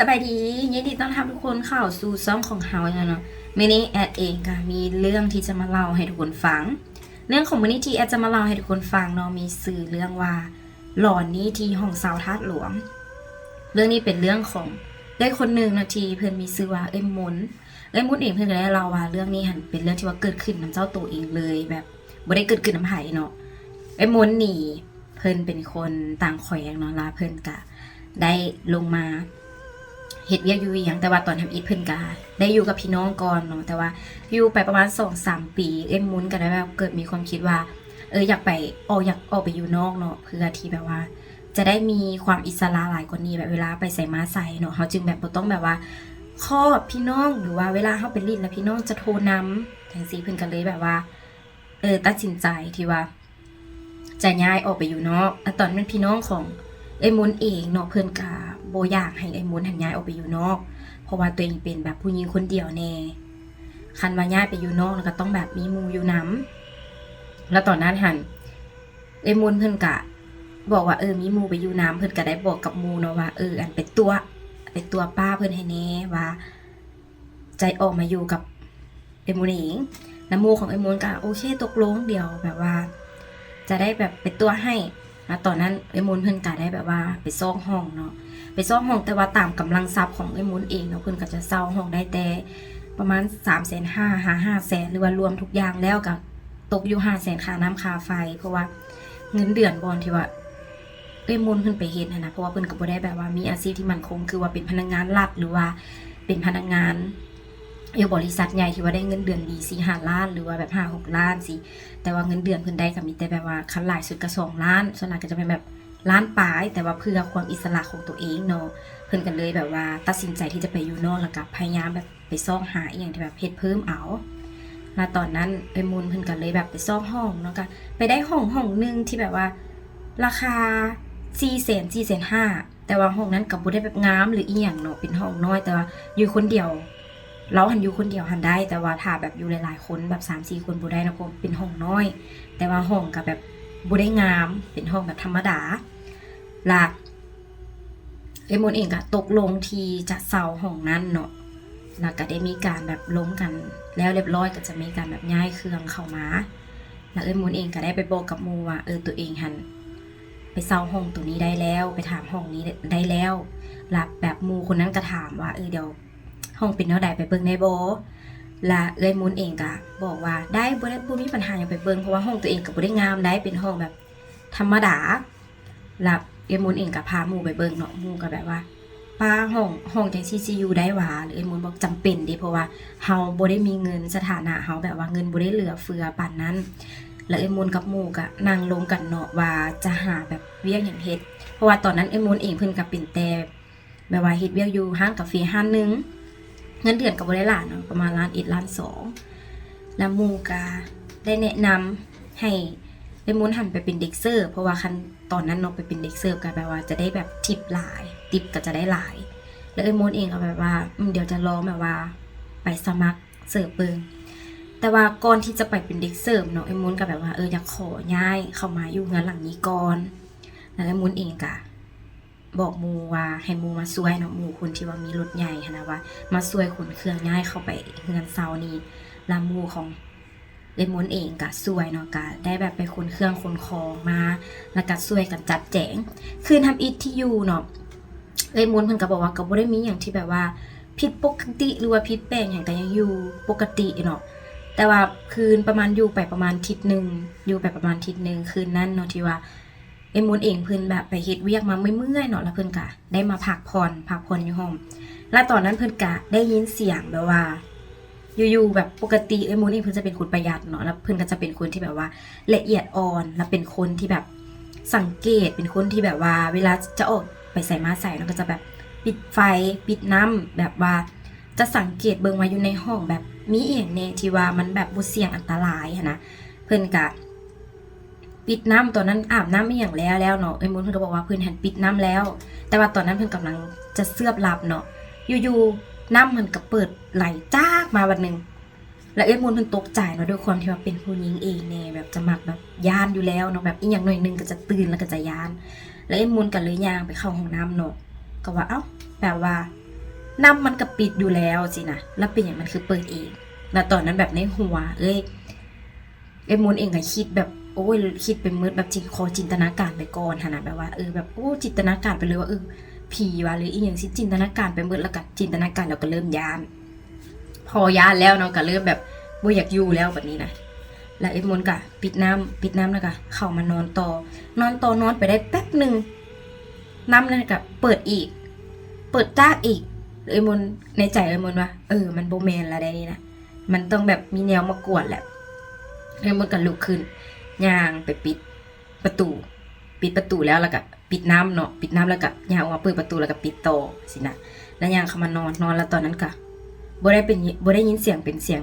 ສະບາຍດີ ຍິນດີຕ້ອນຮັບທຸກຄົນເຂົ້າສູ່ຊ່ອງຂອງເຮົາເນາະ. ມື້ນີ້ແອດເອງກໍມີເລື່ອງທີ່ຈະມາເລົ່າໃຫ້ທຸກຄົນຟັງ. ເລື່ອງຂອງມື້ນີ້ທີ່ແອດຈະມາເລົ່າໃຫ້ທຸກຄົນຟັງເນາະ ມີຊື່ເລື່ອງວ່າ ຫຼອນໜີ້ທີ່ຫ້ອງເຊົ່າທາດຫຼວງ. ເລື່ອງນີ້ເປັນເລື່ອງຂອງເອື້ອຍຄົນໜຶ່ງເນາະ ທີ່ເພິ່ນມີຊື່ວ່າເອື້ອຍມົນ. ເອື້ອຍມົນເອງເພິ່ນກໍໄດ້ເລົ່າວ່າ ເລື່ອງນີ້ຫັ້ນເປັນເລື່ອງທີ່ວ່າເກີດຂຶ້ນນຳເຈົ້າໂຕເອງເລີຍ ແບບບໍ່ໄດ້ເກີດຂຶ້ນນຳໃຜເນາະ. ເອື້ອຍມົນນີ້ ເພິ່ນເປັນຄົນຕ່າງແຂວງເນາະ ລະເພິ່ນກະໄດ້ລົງມາເຮັດວຽກຢູ່ວຽງ, ແຕ່ວ່າຕອນທຳອິດເພິ່ນກະໄດ້ຢູ່ກັບພີ່ນ້ອງກ່ອນເນາະ, ແຕ່ວ່າຢູ່ໄປປະມານສອງສາມປີ ເອື້ອຍມົນກະໄດ້ແບບເກີດມີຄວາມຄິດວ່າ ເອີ ຢາກໄປ ອອກ ຢາກອອກໄປຢູ່ນອກເນາະ ເພື່ອທີ່ແບບວ່າຈະໄດ້ມີຄວາມອິດສະຫຼະຫຼາຍກວ່ານີ້, ແບບເວລາໄປໃສມາໃສເນາະ ເຮົາຈຶ່ງແບບບໍ່ຕ້ອງແບບວ່າຄອບພີ່ນ້ອງ ຫຼືວ່າເວລາເຮົາໄປຫຼິ້ນແລ້ວພີ່ນ້ອງຈະໂທນຳຈັ່ງຊີ້. ເພິ່ນກະເລີຍແບບວ່າ ເອີ ຕັດສິນໃຈທີ່ວ່າ ຈະຍ້າຍອອກໄປຢູ່ນອກ. ແລະຕອນນັ້ນພີ່ນ້ອງຂອງເອື້ອຍມົນເອງເນາະ ເພິ່ນກະບໍ່ຢາກໃຫ້ເອື້ອຍມົນຫັ້ນຍ້າຍອອກໄປຢູ່ນອກ ເພາະວ່າຕົວເອງເປັນແບບຜູ້ຍິງຄົນດຽວແດ່, ຄັນວ່າຍ້າຍໄປຢູ່ນອກແລ້ວກໍຕ້ອງແບບມີໝູ່ຢູ່ນຳ. ແລ້ວຕອນນັ້ນຫັ້ນ ເອື້ອຍມົນເພິ່ນກະບອກວ່າ ເອີ ມີໝູ່ໄປຢູ່ນຳ, ເພິ່ນກະໄດ້ບອກກັບໝູ່ເນາະວ່າ ເອີ ອັນ ໄປຕົວະ ໄປຕົວະປ້າເພິ່ນໃຫ້ແດ່ວ່າ ຈະອອກມາຢູ່ກັບເອື້ອຍມົນເອງ. ແລ້ວໝູ່ຂອງເອື້ອຍມົນກໍໂອເຄ ຕົກລົງ ດຽວແບບວ່າຈະໄດ້ແບບໄປຕົວະໃຫ້. ແລ້ວຕອນນັ້ນເອື້ອຍມົນເພິ່ນກໍໄດ້ແບບວ່າໄປຊອກຫ້ອງເນາະ ໄປຊອກຫ້ອງ, ແຕ່ວ່າຕາມກຳລັງຊັບຂອງເອື້ອຍມົນເອງເນາະ ເພິ່ນກໍຈະເຊົ່າຫ້ອງໄດ້ແຕ່ປະມານສາມແສນຫ້າຫາຫ້າແສນ ຫຼືວ່າລວມທຸກຢ່າງແລ້ວກໍຕົກຢູ່ຫ້າແສນ ຄ່ານ້ຳຄ່າໄຟ, ເພາະວ່າເງິນເດືອນບ່ອນທີ່ວ່າ ເອື້ອຍມົນເພິ່ນໄປເຮັດຫັ້ນນະ ເພາະວ່າເພິ່ນກໍບໍ່ໄດ້ແບບວ່າມີອາຊີບທີ່ໝັ້ນຄົງ ຄືວ່າເປັນພະນັກງານລັດ ຫຼືວ່າເປັນພະນັກງານຢູ່ບໍລິສັດໃຫຍ່ທີ່ວ່າໄດ້ເງິນເດືອນດີສີ່ຫ້າລ້ານ ຫຼືວ່າແບບຫ້າຫົກລ້ານຊີ້, ແຕ່ວ່າເງິນເດືອນເພິ່ນໄດ້ກໍມີແຕ່ແບບວ່າ ຄັນຫຼາຍສຸດກໍສອງລ້ານ, ສ່ວນຫຼາຍກໍຈະເປັນແບບລ້ານປາຍ, ແຕ່ວ່າເພື່ອຄວາມອິດສະຫຼະຂອງຕົວເອງເນາະ ເພິ່ນກໍເລີຍແບບວ່າຕັດສິນໃຈທີ່ຈະໄປຢູ່ນອກ ແລ້ວກໍພະຍາຍາມແບບ ໄປຊອກຫາອີ່ຫຍັງທີ່ແບບເຮັດເພີ່ມເອົາ. ແລ້ວຕອນນັ້ນເອື້ອຍມົນເພິ່ນກໍເລີຍແບບໄປຊອກຫ້ອງເນາະ, ກໍໄປໄດ້ຫ້ອງຫ້ອງໜຶ່ງທີ່ແບບວ່າລາຄາສີ່ແສນ ສີ່ແສນຫ້າ, ແຕ່ວ່າຫ້ອງນັ້ນກໍບໍ່ໄດ້ແບບງາມຫຼືອີ່ຫຍັງເນາະ, ເປັນຫ້ອງນ້ອຍ ແຕ່ວ່າຢູ່ຄົນດຽວ, ລາວຫັ້ນຢູ່ຄົນດຽວຫັ້ນໄດ້, ແຕ່ວ່າຖ້າແບບຢູ່ຫຼາຍໆຄົນ ແບບສາມສີ່ຄົນບໍ່ໄດ້ເນາະ, ເພາະເປັນຫ້ອງນ້ອຍ, ແຕ່ວ່າຫ້ອງກໍແບບບໍ່ໄດ້ງາມ, ເປັນຫ້ອງແບບທຳມະດາ. ລະ ເອື້ອຍມົນເອງກໍຕົກລົງທີ່ຈະເຊົ່າຫ້ອງນັ້ນເນາະ, ລະກະໄດ້ມີການແບບລົມກັນແລ້ວລຽບຮ້ອຍ, ກໍຈະມີການແບບຍ້າຍເຄື່ອງເຂົ້າມາ. ລະເອື້ອຍມົນເອງກໍໄດ້ໄປບອກກັບໝູ່ວ່າ ເອີ ຕົວເອງຫັ້ນໄປເຊົ່າຫ້ອງໂຕນີ້ໄດ້ແລ້ວ, ໄປຖາມຫ້ອງນີ້ໄດ້ແລ້ວ. ລະແບບໝູ່ຄົນນັ້ນກໍຖາມວ່າ ເອີ ດຽວຫ້ອງເປັນແນວໃດ, ໄປເບິ່ງໄດ້ບໍ່? ລະເອື້ອຍມົນເອງກໍບອກວ່າ ໄດ້ ບໍ່ໄດ້ ບໍ່ມີບັນຫາຫຍັງ, ໄປເບິ່ງ, ເພາະວ່າຫ້ອງຕົວເອງກໍບໍ່ໄດ້ງາມໃດ, ເປັນຫ້ອງແບບທຳມະດາ. ລະເອື້ອຍມົນເອງກໍພາໝູ່ໄປເບິ່ງເນາະ, ໝູ່ກໍແບບວ່າ ປ້າ ຫ້ອງ ຫ້ອງຈັ່ງຊີ້ຊິຢູ່ໄດ້ຫວາ? ລະເອື້ອຍມົນບອກ ຈຳເປັນເດ ເພາະວ່າເຮົາບໍ່ໄດ້ມີເງິນ, ສະຖານະເຮົາແບບວ່າເງິນບໍ່ໄດ້ເຫຼືອເຟືອປານນັ້ນ. ລະເອື້ອຍມົນກັບໝູ່ກໍນັ່ງລົມກັນເນາະ ວ່າຈະຫາແບບວຽກຫຍັງເຮັດ, ເພາະວ່າຕອນນັ້ນເອື້ອຍມົນເອງເພິ່ນກໍເປັນແຕ່ ແບບວ່າເຮັດວຽກຢູ່ຮ້ານກາເຟຮ້ານໜຶ່ງ, ເງິນເດືອນກໍບໍ່ໄດ້ຫຼາຍເນາະ, ປະມານລ້ານເອັດ ລ້ານສອງ. ແລ້ວໝູ່ກໍໄດ້ແນະນຳໃຫ້ເອື້ອຍມົນຫັ້ນໄປເປັນເດັກເສີບ, ເພາະວ່າຄັນຕອນນັ້ນເນາະ ໄປເປັນເດັກເສີບກໍແບບວ່າຈະໄດ້ແບບທິບຫຼາຍ, ຕິບກໍຈະໄດ້ຫຼາຍ. ແລ້ວເອື້ອຍມົນເອງກໍແບບວ່າ ອືມ ດຽວຈະລອງແບບວ່າໄປສະໝັກເສີບເບິ່ງ. ແຕ່ວ່າກ່ອນທີ່ຈະໄປເປັນເດັກເສີບເນາະ, ເອື້ອຍມົນກໍແບບວ່າ ເອີ ຢາກຂໍຍ້າຍເຂົ້າມາຢູ່ເຮືອນຫຼັງນີ້ກ່ອນ. ແລ້ວເອື້ອຍມົນເອງກໍ ບອກໝູ່ວ່າໃຫ້ໝູ່ມາຊ່ວຍເນາະ, ໝູ່ຄົນທີ່ວ່າມີລົດໃຫຍ່ຫັ້ນນະ ວ່າມາຊ່ວຍຂົນເຄື່ອງຍ້າຍເຂົ້າໄປເຮືອນເຊົ່ານີ້. ລະໝູ່ຂອງເອື້ອຍມົນເອງກະຊ່ວຍເນາະ, ກະໄດ້ແບບໄປຂົນເຄື່ອງຂົນຂອງມາ, ລະກະຊ່ວຍກັນຈັດແຈງ. ຄືນທຳອິດທີ່ຢູ່ເນາະ, ເອື້ອຍມົນເພິ່ນກະບອກວ່າກະບໍ່ໄດ້ມີຫຍັງທີ່ແບບວ່າຜິດປົກກະຕິ ຫຼືວ່າຜິດແປກຫຍັງ, ກະຍັງຢູ່ປົກກະຕິເນາະ. ແຕ່ວ່າຄືນປະມານ ຢູ່ໄປປະມານທິດໜຶ່ງ, ຢູ່ໄປປະມານທິດໜຶ່ງ, ຄືນນັ້ນເນາະ ທີ່ວ່າ ເອື້ອຍມົນເອງເພິ່ນແບບໄປເຮັດວຽກມາເມື່ອຍໆເນາະ, ລະເພິ່ນກະໄດ້ມາພັກຜ່ອນ, ພັກຜ່ອນຢູ່ຫ້ອງ. ລະຕອນນັ້ນເພິ່ນກະໄດ້ຍິນສຽງແບບວ່າ ຢູ່ໆແບບ ປົກກະຕິເອື້ອຍມົນເອງເພິ່ນຈະເປັນຄົນປະຢັດເນາະ, ລະເພິ່ນກໍຈະເປັນຄົນທີ່ແບບວ່າລະອຽດອ່ອນ, ລະເປັນຄົນທີ່ແບບສັງເກດ, ເປັນຄົນທີ່ແບບວ່າເວລາຈະອອກໄປໃສມາໃສເນາະ ກໍຈະແບບປິດໄຟ, ປິດນ້ຳ, ແບບວ່າຈະສັງເກດເບິ່ງວ່າຢູ່ໃນຫ້ອງແບບມີອີ່ຫຍັງແດ່ທີ່ວ່າມັນແບບບໍ່ສ່ຽງອັນຕະລາຍຫັ້ນນະ. ເພິ່ນກະ ປິດນ້ຳ, ຕອນນັ້ນອາບນ້ຳອີ່ຫຍັງແລ້ວແລ້ວເນາະ, ເອື້ອຍມົນເພິ່ນກໍບອກວ່າເພິ່ນຫັ້ນປິດນ້ຳແລ້ວ, ແຕ່ວ່າຕອນນັ້ນເພິ່ນກຳລັງຈະເຊືອບຫຼັບເນາະ, ຢູ່ໆນ້ຳມັນກໍເປີດໄຫຼຈາກມາບາດໜຶ່ງ, ແລ້ວເອື້ອຍມົນເພິ່ນຕົກໃຈເນາະ, ດ້ວຍຄວາມທີ່ວ່າເປັນຜູ້ຍິງເອງແດ່ ແບບຈະມັກແບບຢ້ານຢູ່ແລ້ວເນາະ, ແບບອີ່ຫຍັງໜ້ອຍໜຶ່ງກໍຈະຕື່ນ ແລ້ວກໍຈະຢ້ານ. ແລ້ວເອື້ອຍມົນກໍເລີຍຍ່າງໄປເຂົ້າຫ້ອງນ້ຳເນາະ, ກໍວ່າ ເອົ້າ ແບບວ່າ ນ້ຳມັນກໍປິດຢູ່ແລ້ວຊີ້ນະ ແລ້ວເປັນຫຍັງມັນຄືເປີດເອງ? ແລ້ວຕອນນັ້ນແບບໃນຫົວເອີຍ ເອື້ອຍມົນເອງກໍຄິດແບບ ໂອ້ຍ ຄິດໄປໝົດ ແບບຈິນ ຂໍຈິນຕະນາການໄປກ່ອນຫັ້ນນະ ແບບວ່າ ເອີ ແບບ ໂອ້ ຈິນຕະນາການໄປເລີຍວ່າ ເອີ ຜີຫວາ ຫຼືອີ່ຫຍັງຊີ້ ຈິນຕະນາການໄປໝົດ ແລ້ວກໍຈິນຕະນາການ ແລ້ວກໍເລີ່ມຢ້ານ ພໍຢ້ານແລ້ວເນາະ ກໍເລີ່ມແບບບໍ່ຢາກຢູ່ແລ້ວບັດນີ້ນະ. ແລ້ວເອື້ອຍມົນກໍປິດນ້ຳ ປິດນ້ຳແລ້ວກໍເຂົ້າມານອນຕໍ່ ນອນຕໍ່ ນອນໄປໄດ້ແປັບໜຶ່ງ ນ້ຳນັ້ນກໍເປີດອີກ ເປີດຈາກອີກ ເອື້ອຍມົນ ໃນໃຈເອື້ອຍມົນວ່າ ເອີ ມັນບໍ່ແມ່ນລະໄດ໋ນີ້ນະ ມັນຕ້ອງແບບມີແນວມາກວນແຫຼະ. ເອື້ອຍມົນກໍລຸກຂຶ້ນ ຍ່າງໄປປິດປະຕູ ປິດປະຕູແລ້ວ ແລ້ວກໍປິດນ້ຳເນາະ ປິດນ້ຳແລ້ວກໍຍ່າງອອກມາເປີດປະຕູ ແລ້ວກໍປິດຕໍ່ຊີ້ນະ ແລ້ວຍ່າງເຂົ້າມານອນ ນອນ ແລ້ວຕອນນັ້ນກໍບໍ່ໄດ້ເປັນ ບໍ່ໄດ້ຍິນສຽງເປັນສຽງ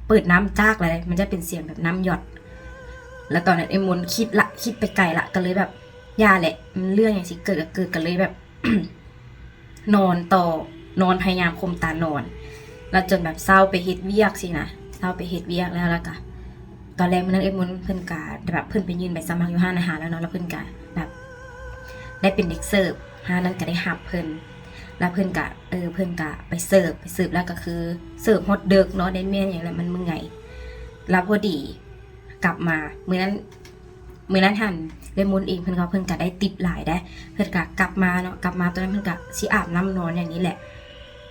ເປີດນ້ຳຈາກລະເດ້ ມັນຈະເປັນສຽງແບບນ້ຳຫຍອດ. ແລ້ວຕອນນັ້ນເອື້ອຍມົນຄິດລະ ຄິດໄປໄກລະ ກໍເລີຍແບບ ຢ່າແຫຼະ ມັນເລື່ອງຫຍັງຊິເກີດກໍເກີດ ກໍເລີຍແບບ ນອນຕໍ່ ນອນ ພະຍາຍາມຂົ່ມຕານອນ ແລ້ວຈົນແບບເຊົ້າໄປເຮັດວຽກຊີ້ນະ ເຊົ້າໄປເຮັດວຽກແລ້ວ ແລ້ວກໍຕອນແລງມື້ນັ້ນເອື້ອຍມົນເພິ່ນກໍແບບ ເພິ່ນໄປຍື່ນໃບສະໝັກຢູ່ຮ້ານອາຫານແລ້ວເນາະ ແລ້ວເພິ່ນກໍແບບ ໄດ້ເປັນເດັກເສີບ ຮ້ານນັ້ນກໍໄດ້ຮັບເພິ່ນ ແລ້ວເພິ່ນກະ ເອີ ເພິ່ນກະໄປເສີບ ໄປເສີບແລ້ວກໍຄືເສີບຮອດເດິກເນາະ ໄດ້ແມ່ນຫຍັງແລ້ວມັນເມື່ອຍ. ແລ້ວພໍດີກັບມາ ມື້ນັ້ນ ມື້ນັ້ນຫັ້ນ ເອື້ອຍມົນເອງເພິ່ນກໍ ເພິ່ນກໍໄດ້ຕິບຫຼາຍເດ້ ເພິ່ນກໍກັບມາເນາະ ກັບມາຕອນນັ້ນເພິ່ນກໍຊິອາບນ້ຳນອນຢ່າງນີ້ແຫຼະ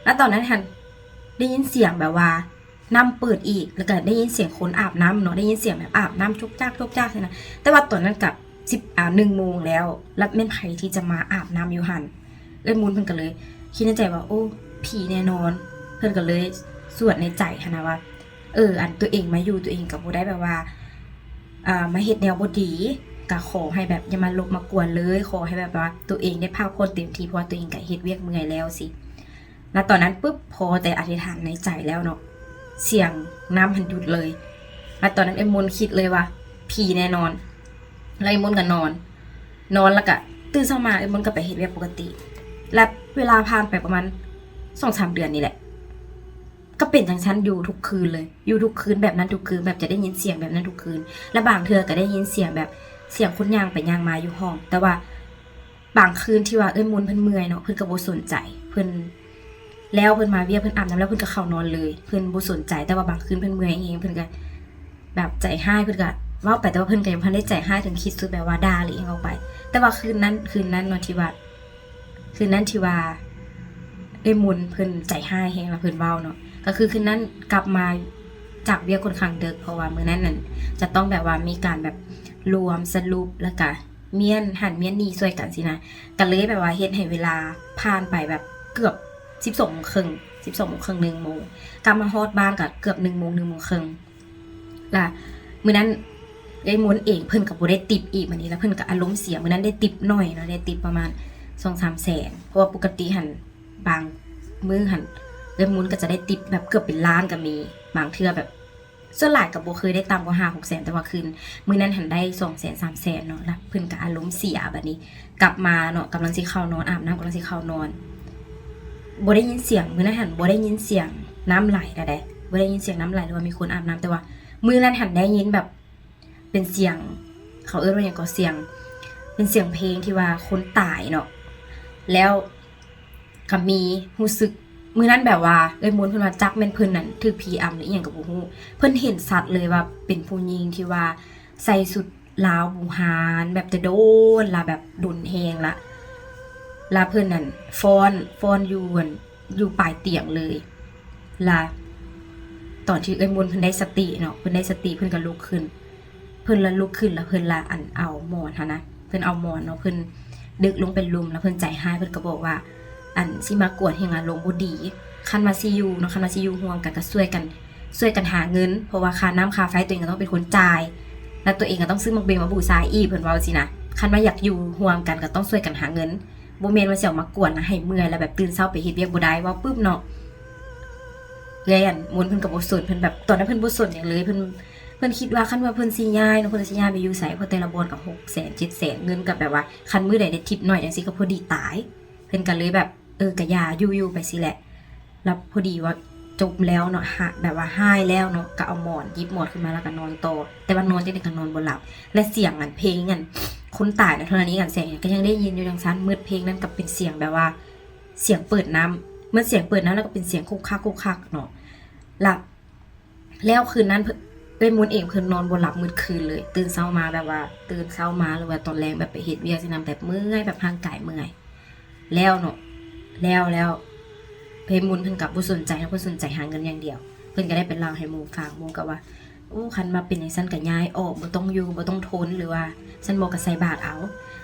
ແລ້ວຕອນນັ້ນຫັ້ນ ໄດ້ຍິນສຽງແບບວ່າ ນ້ຳເປີດອີກ ແລ້ວກໍໄດ້ຍິນສຽງຄົນອາບນ້ຳເນາະ ໄດ້ຍິນສຽງແບບອາບນ້ຳຈົກຈາກ ຈົກຈາກຊີ້ນະ ແຕ່ວ່າຕອນນັ້ນກໍສິບ ອ່າ ໜຶ່ງໂມງແລ້ວ ແລ້ວແມ່ນໃຜທີ່ຈະມາອາບນ້ຳຢູ່ຫັ້ນ? ເອື້ອຍມົນເພິ່ນກໍເລີຍຄິດໃນໃຈວ່າ ໂອ້ ຜີແນ່ນອນ ເພິ່ນກໍເລີຍສວດໃນໃຈຫັ້ນນະວ່າ ເອີ ອັນ ຕົວເອງມາຢູ່ ຕົວເອງກໍບໍ່ໄດ້ແບບວ່າ ອ່າ ມາເຮັດແນວບໍ່ດີ ກໍຂໍໃຫ້ແບບຢ່າມາລົບມາກວນເລີຍ ຂໍໃຫ້ແບບວ່າຕົວເອງໄດ້ພັກຜ່ອນເຕັມທີ່ ເພາະວ່າຕົວເອງກໍເຮັດວຽກເມື່ອຍແລ້ວຊີ້. ແລ້ວຕອນນັ້ນປຶບ ພໍແຕ່ອະທິຖານໃນໃຈແລ້ວເນາະ ສຽງນ້ຳຫັ້ນຢຸດເລີຍ ແລ້ວຕອນນັ້ນເອື້ອຍມົນຄິດເລີຍວ່າ ຜີແນ່ນອນ ແລ້ວເອື້ອຍມົນກໍນອນ ນອນແລ້ວກໍຕື່ນເຊົ້າມາ ເອື້ອຍມົນກໍໄປເຮັດວຽກປົກກະຕິ ແລ້ວເວລາຜ່ານໄປປະມານສອງສາມເດືອນນີ້ແຫຼະ ກໍເປັນຈັ່ງຊັ້ນຢູ່ທຸກຄືນເລີຍ ຢູ່ທຸກຄືນແບບນັ້ນທຸກຄືນ ແບບຈະໄດ້ຍິນສຽງແບບນັ້ນທຸກຄືນ ແລະບາງເທື່ອກໍໄດ້ຍິນສຽງແບບສຽງຄົນຍ່າງໄປຍ່າງມາຢູ່ຫ້ອງ ແຕ່ວ່າ ບາງຄືນທີ່ວ່າເອື້ອຍມົນເພິ່ນເມື່ອຍເນາະ ເພິ່ນກໍບໍ່ສົນໃຈ ເພິ່ນ ແລ້ວເພິ່ນມາວຽກ ເພິ່ນອາບນ້ຳແລ້ວເພິ່ນກໍເຂົ້ານອນເລີຍ ເພິ່ນບໍ່ສົນໃຈ ແຕ່ວ່າບາງຄືນເພິ່ນເມື່ອຍແຮງ ເພິ່ນກໍແບບໃຈຮ້າຍ ເພິ່ນກໍເວົ້າໄປ ແຕ່ວ່າເພິ່ນກໍຍັງບໍ່ທັນໄດ້ໃຈຮ້າຍເຖິງຂີດສຸດ ແບບວ່າດ່າ ຫຼື ອີ່ຫຍັງອອກໄປ ແຕ່ວ່າຄືນນັ້ນ ຄືນນັ້ນເນາະ ທີ່ວ່າ ຄືນນັ້ນທີ່ວ່າເອື້ອຍມົນເພິ່ນໃຈຮ້າຍແຮງ ແລ້ວເພິ່ນເວົ້າເນາະ ກໍຄືຄືນນັ້ນກັບມາຈາກວຽກຂ້ອນຂ້າງເດິກ ເພາະວ່າມື້ນັ້ນນັ້ນຈະຕ້ອງແບບວ່າມີການແບບລວມສະຫຼຸບ ແລ້ວກະ ມ້ຽນຫັ້ນມ້ຽນນີ້ຊ່ວຍກັນຊີ້ນະ ກໍເລີຍແບບວ່າເຮັດໃຫ້ເວລາຜ່ານໄປແບບເກືອບສິບສອງໂມງເຄິ່ງ ສິບສອງໂມງເຄິ່ງ ໜຶ່ງໂມງ ກັບມາຮອດບ້ານກໍເກືອບໜຶ່ງໂມງ ໜຶ່ງໂມງເຄິ່ງ ລະມື້ນັ້ນເອື້ອຍມົນເອງເພິ່ນກໍບໍ່ໄດ້ຕິບອີກ ບາດນີ້ລະເພິ່ນກໍອາລົມເສຍ ມື້ນັ້ນໄດ້ຕິບໜ້ອຍເນາະ ໄດ້ຕິບປະມານສອງສາມແສນ ເພາະວ່າປົກກະຕິຫັ້ນ ບາງມື້ຫັ້ນເອື້ອຍມົນກໍຈະໄດ້ຕິບແບບເກືອບເປັນລ້ານກໍມີ ບາງເທື່ອແບບ ສ່ວນຫຼາຍກໍບໍ່ເຄີຍໄດ້ຕ່ຳກວ່າຫ້າຫົກແສນ ແຕ່ວ່າຄືນມື້ນັ້ນຫັ້ນໄດ້ສອງແສນ ສາມແສນເນາະ ລະເພິ່ນກໍອາລົມເສຍ ບາດນີ້ກັບມາເນາະ ກຳລັງຊິເຂົ້ານອນ ອາບນ້ຳ ກຳລັງຊິເຂົ້ານອນ ບໍ່ໄດ້ຍິນສຽງ ມື້ນັ້ນຫັ້ນບໍ່ໄດ້ຍິນສຽງນ້ຳໄຫຼລະໃດ ບໍ່ໄດ້ຍິນສຽງນ້ຳໄຫຼ ຫຼືວ່າມີຄົນອາບນ້ຳ ແຕ່ວ່າມື້ນັ້ນຫັ້ນໄດ້ຍິນແບບເປັນສຽງ ເຂົາເອີ້ນວ່າຫຍັງກໍ ສຽງ ເປັນສຽງເພງທີ່ວ່າຄົນຕາຍເນາະ ແລ້ວ ກໍມີຮູ້ສຶກ ມື້ນັ້ນແບບວ່າເອື້ອຍມົນເພິ່ນວ່າຈັກແມ່ນເພິ່ນນັ້ນຖືກຜີອຳ ຫຼື ອີ່ຫຍັງກໍບໍ່ຮູ້ ເພິ່ນເຫັນຊັດເລີຍວ່າເປັນຜູ້ຍິງທີ່ວ່າໃສ່ຊຸດລາວບູຮານ ແບບແຕ່ດົນລະ ແບບດົນແຮງລະ ລະເພິ່ນນັ້ນຟ້ອນ ຟ້ອນຢູ່ອັ່ນ ຢູ່ປາຍຕຽງເລີຍ ລະຕອນທີ່ເອື້ອຍມົນເພິ່ນໄດ້ສະຕິເນາະ ເພິ່ນໄດ້ສະຕິ ເພິ່ນກໍລຸກຂຶ້ນ ເພິ່ນລະລຸກຂຶ້ນ ລະເພິ່ນລະ ອັ່ນ ເອົາໝອນຫັ້ນນະ ເພິ່ນເອົາໝອນເນາະ ເພິ່ນດຶກລົງໄປລຸ່ມ ລະເພິ່ນໃຈຮ້າຍ ເພິ່ນກໍບອກວ່າ ອັ່ນ ຊິມາກວນແຮງ ອາລົມບໍ່ດີ ຄັນວ່າຊິຢູ່ເນາະ ຄັນວ່າຊິຢູ່ຮ່ວມກັນ ກໍຊ່ວຍກັນ ຊ່ວຍກັນຫາເງິນ ເພາະວ່າຄ່ານ້ຳຄ່າໄຟຕົວເອງກໍຕ້ອງເປັນຄົນຈ່າຍ ລະຕົວເອງກໍຕ້ອງຊື້ໝາກເບັງມາບູຊາອີກ ເພິ່ນເວົ້າຊີ້ນະ ຄັນວ່າຢາກຢູ່ຮ່ວມກັນ ກໍຕ້ອງຊ່ວຍກັນຫາເງິນ ບໍ່ແມ່ນວ່າຊິເອົາມາກວນ ລະໃຫ້ເມື່ອຍ ລະແບບຕື່ນເຊົ້າໄປເຮັດວຽກບໍ່ໄດ້ ເວົ້າປຶບເນາະ ເອື້ອຍ ອັ່ນ ມົນເພິ່ນກໍບໍ່ສົນ ເພິ່ນແບບ ຕອນນັ້ນເພິ່ນບໍ່ສົນຫຍັງເລີຍ ເພິ່ນ ເພິ່ນຄິດວ່າຄັນວ່າເພິ່ນຊິຍ້າຍເນາະ ເພິ່ນຊິຍ້າຍໄປຢູ່ໃສ ເພາະແຕ່ລະບ່ອນກໍຫົກແສນ ເຈັດແສນ ເງິນກໍແບບວ່າ ຄັນມື້ໃດໄດ້ທິບໜ້ອຍຈັ່ງຊີ້ກໍພໍດີຕາຍ ເພິ່ນກໍເລີຍແບບ ເອີ ກະຢ່າ ຢູ່ໆໄປຊີ້ແຫຼະ ລະພໍດີວ່າຈົບແລ້ວເນາະ ແບບວ່າຮ້າຍແລ້ວເນາະ ກະເອົາໝອນ ຫຍິບໝອນຂຶ້ນມາ ລະກະນອນຕໍ່ ແຕ່ວ່ານອນຈັ່ງໃດກະນອນບໍ່ຫຼັບ ແລະສຽງອັ່ນ ເພງອັ່ນ ຄົນຕາຍນະ ທໍລະນີກັນແສງ ກະຍັງໄດ້ຍິນຢູ່ຈັ່ງຊັ້ນ ໝົດເພງນັ້ນກະເປັນສຽງແບບວ່າ ສຽງເປີດນ້ຳ ເໝືອນສຽງເປີດນ້ຳ ແລ້ວກໍເປັນສຽງຄຸກຄັກຄຸກຄັກເນາະ. ແລ້ວ ແລ້ວຄືນນັ້ນເພິ່ນ ເອື້ອຍມົນເອງເພິ່ນນອນບໍ່ຫຼັບໝົດຄືນເລີຍ. ຕື່ນເຊົ້າມາແບບວ່າ ຕື່ນເຊົ້າມາ ຫຼືວ່າຕອນແລງແບບໄປເຮັດວຽກຊີ້ນະ ແບບເມື່ອຍ ແບບຮ່າງກາຍເມື່ອຍ ແລ້ວເນາະ ແລ້ວ ແລ້ວ ເອື້ອຍມົນເພິ່ນກໍບໍ່ສົນໃຈເນາະ ເພິ່ນສົນໃຈຫາເງິນຢ່າງດຽວ. ເພິ່ນກໍໄດ້ໄປເລົ່າໃຫ້ໝູ່ຟັງ ໝູ່ກໍວ່າ ໂອ້ ຄັນວ່າເປັນຈັ່ງຊັ້ນກໍຍ້າຍອອກ ບໍ່ຕ້ອງຢູ່ ບໍ່ຕ້ອງທົນ ຫຼືວ່າຊັ້ນບໍ່ກໍໃສ່ບາດເອົາ.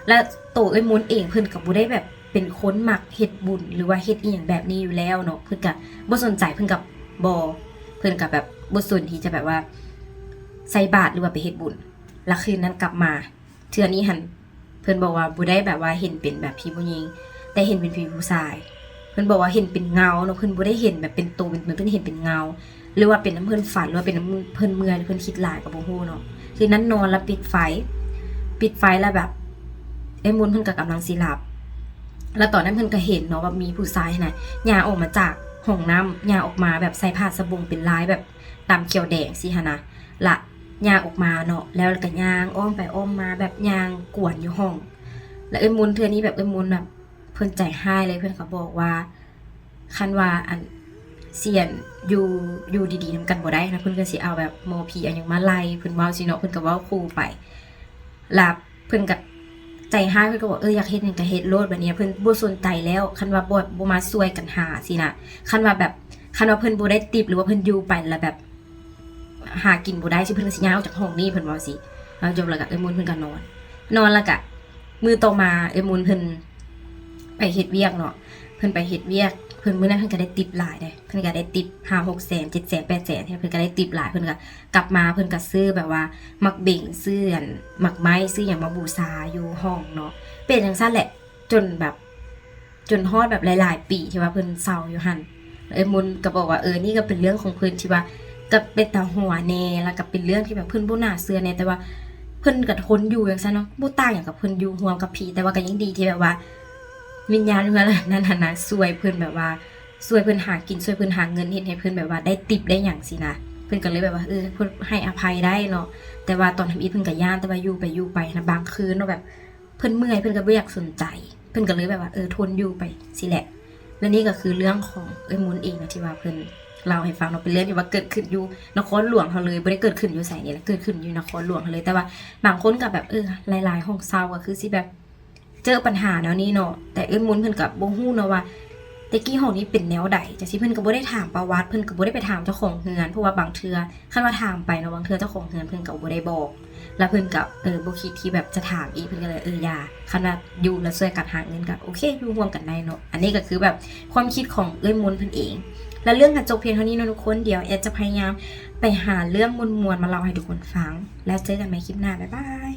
ແລະໂຕເອື້ອຍມົນເອງເພິ່ນກໍບໍ່ໄດ້ແບບເປັນຄົນມັກເຮັດບຸນ ຫຼືວ່າເຮັດອີ່ຫຍັງແບບນີ້ຢູ່ແລ້ວເນາະ ເພິ່ນກໍບໍ່ສົນໃຈ ເພິ່ນກໍບໍ່ ເພິ່ນກໍແບບບໍ່ສົນທີ່ຈະແບບວ່າໃສ່ບາດ ຫຼືວ່າໄປເຮັດບຸນ. ລະຄືນນັ້ນກັບມາ ເທື່ອນີ້ຫັ້ນ ເພິ່ນບອກວ່າບໍ່ໄດ້ແບບວ່າເຫັນເປັນແບບຜີຜູ້ຍິງ ແຕ່ເຫັນເປັນຜີຜູ້ຊາຍ. ເພິ່ນບອກວ່າເຫັນເປັນເງົາເນາະ ເພິ່ນບໍ່ໄດ້ເຫັນແບບເປັນໂຕເປັນຕົນ ເພິ່ນເຫັນເປັນເງົາ ຫຼືວ່າເປັນນຳເພິ່ນຝັນ ຫຼືວ່າເປັນນຳເພິ່ນເມື່ອຍ ເພິ່ນຄິດຫຼາຍກໍບໍ່ຮູ້ເນາະ. ຄືນັ້ນນອນລະປິດໄຟ ປິດໄຟລະແບບ ເອື້ອຍມົນເພິ່ນກໍກຳລັງຊິຫຼັບ ລະຕອນນັ້ນເພິ່ນກໍເຫັນເນາະວ່າມີຜູ້ຊາຍຫັ້ນນະ ຍ່າງອອກມາຈາກຫ້ອງນ້ຳ ຍ່າງອອກມາແບບໃສ່ຜ້າສະບົງເປັນລາຍແບບ ດຳຂຽວແດງຊີ້ຫັ້ນນະ ລະຍ່າງອອກມາເນາະ ແລ້ວກໍຍ່າງອ້ອມໄປອ້ອມມາ ແບບຍ່າງກວນຢູ່ຫ້ອງ. ລະເອື້ອຍມົນເທື່ອນີ້ແບບ ເອື້ອຍມົນແບບ ເພິ່ນໃຈຮ້າຍເລີຍ ເພິ່ນກໍບອກວ່າ ຄັນວ່າ ອັນ ຊິ ອັນ ຢູ່ ຢູ່ດີໆນຳກັນບໍ່ໄດ້ນະ ເພິ່ນກໍຊິເອົາແບບໝໍຜີເອົາຫຍັງມາໄລ່ ເພິ່ນເວົ້າຊີ້ເນາະ ເພິ່ນກໍເວົ້າຂູ່ໄປ. ລະເພິ່ນກໍໃຈຮ້າຍ ເພິ່ນກໍບອກ ເອີ ຢາກເຮັດຫຍັງກໍເຮັດໂລດ ບາດນີ້ເພິ່ນບໍ່ສົນໃຈແລ້ວ ຄັນວ່າບໍ່ ບໍ່ມາຊ່ວຍກັນຫາຊີ້ນະ ຄັນວ່າແບບ ຄັນວ່າເພິ່ນບໍ່ໄດ້ຕິບ ຫຼືວ່າເພິ່ນຢູ່ໄປລະແບບ ຫາກິນບໍ່ໄດ້ຊີ້ ເພິ່ນກໍຊິຍ້າຍອອກຈາກຫ້ອງນີ້ ເພິ່ນເວົ້າຊີ້. ແລ້ວຈົບແລ້ວກໍເອື້ອຍມົນເພິ່ນກໍນອນ ນອນແລ້ວກໍມື້ຕໍ່ມາເອື້ອຍມົນເພິ່ນໄປເຮັດວຽກເນາະ ເພິ່ນໄປເຮັດວຽກ ເພິ່ນ ມື້ນັ້ນເພິ່ນກໍໄດ້ຕິບຫຼາຍເດ້ ເພິ່ນກໍໄດ້ຕິບຫ້າຫົກແສນ ເຈັດແສນ ແປດແສນ ເພິ່ນກໍໄດ້ຕິບຫຼາຍ ເພິ່ນກໍກັບມາ ເພິ່ນກໍຊື້ແບບວ່າໝາກເບັງ ຊື້ ອັນ ໝາກໄມ້ ຊື້ຫຍັງມາບູຊາຢູ່ຫ້ອງເນາະ. ເປັນຈັ່ງຊັ້ນແຫຼະ ຈົນແບບ ຈົນຮອດແບບຫຼາຍໆປີທີ່ວ່າເພິ່ນເຊົາຢູ່ຫັ້ນ ເອື້ອຍມົນກໍບອກວ່າ ເອີ ນີ້ກໍເປັນເລື່ອງຂອງເພິ່ນທີ່ວ່າ ກໍເປັນຕາຫົວແດ່ ແລ້ວກໍເປັນເລື່ອງທີ່ແບບເພິ່ນບໍ່ໜ້າເຊື່ອແດ່ ແຕ່ວ່າເພິ່ນກໍທົນຢູ່ຈັ່ງຊັ້ນເນາະ ບໍ່ຕ່າງຫຍັງກັບເພິ່ນຢູ່ຮ່ວມກັບຜີ ແຕ່ວ່າກໍຍັງດີທີ່ແບບວ່າວິນຍານເຮືອນນັ້ນຫັ້ນນະ ຊ່ວຍເພິ່ນແບບວ່າ ຊ່ວຍເພິ່ນຫາກິນ ຊ່ວຍເພິ່ນຫາເງິນ ເຮັດໃຫ້ເພິ່ນແບບວ່າໄດ້ຕິບໄດ້ຫຍັງຊີ້ນະ. ເພິ່ນກໍເລີຍແບບວ່າ ເອີ ເພິ່ນໃຫ້ອະໄພໄດ້ເນາະ ແຕ່ວ່າຕອນທຳອິດເພິ່ນກໍຢ້ານ ແຕ່ວ່າຢູ່ໄປຢູ່ໄປນະ ບາງຄືນເນາະ ແບບ ເພິ່ນເມື່ອຍ ເພິ່ນກໍບໍ່ຢາກສົນໃຈ ເພິ່ນກໍເລີຍແບບວ່າ ເອີ ທົນຢູ່ໄປຊີ້ແຫຼະ. ແລະນີ້ກໍຄືເລື່ອງຂອງເອື້ອຍມົນເອງນະ ທີ່ວ່າເພິ່ນເລົ່າໃຫ້ຟັງເນາະ ເປັນເລື່ອງທີ່ວ່າເກີດຂຶ້ນຢູ່ນະຄອນຫຼວງເຮົາເລີຍ ບໍ່ໄດ້ເກີດຂຶ້ນຢູ່ໃສນີ້ແຫຼະ ເກີດຂຶ້ນຢູ່ນະຄອນຫຼວງເຮົາເລີຍ. ແຕ່ວ່າບາງຄົນກໍແບບ ເອີ ຫຼາຍໆຫ້ອງເຊົ່າກໍຄືຊິແບບເຈີປັນຫາແນວນີ້ເນາະ ແຕ່ເອື້ອຍມົນເພິ່ນກໍບໍ່ຮູ້ເນາະວ່າແຕ່ກີ້ຫ້ອງນີ້ເປັນແນວໃດຈັ່ງຊີ້ ເພິ່ນກໍບໍ່ໄດ້ຖາມປະຫວັດ ເພິ່ນກໍບໍ່ໄດ້ໄປຖາມເຈົ້າຂອງເຮືອນ ເພາະວ່າບາງເທື່ອ ຄັນວ່າຖາມໄປເນາະ ບາງເທື່ອເຈົ້າຂອງເຮືອນເພິ່ນກໍບໍ່ໄດ້ບອກ ແລ້ວເພິ່ນກໍ ເອີ ບໍ່ຄິດທີ່ແບບຈະຖາມອີກ ເພິ່ນກໍເລີຍ ເອີ ຢ່າ ຄັນວ່າຢູ່ແລ້ວຊ່ວຍກັນຫາເງິນກໍໂອເຄ ຢູ່ຮ່ວມກັນໄດ້ເນາະ. ອັນນີ້ກໍຄືແບບຄວາມຄິດຂອງເອື້ອຍມົນເພິ່ນເອງ ແລະເລື່ອງກໍຈົບພຽງເທົ່ານີ້ເນາະທຸກຄົນ. ດຽວແອດຈະພະຍາຍາມໄປຫາເລື່ອງມ່ວນໆມາເລົ່າໃຫ້ທຸກຄົນຟັງ ແລ້ວເຈີກັນໃໝ່ຄລິບໜ້າ ບາຍບາຍ.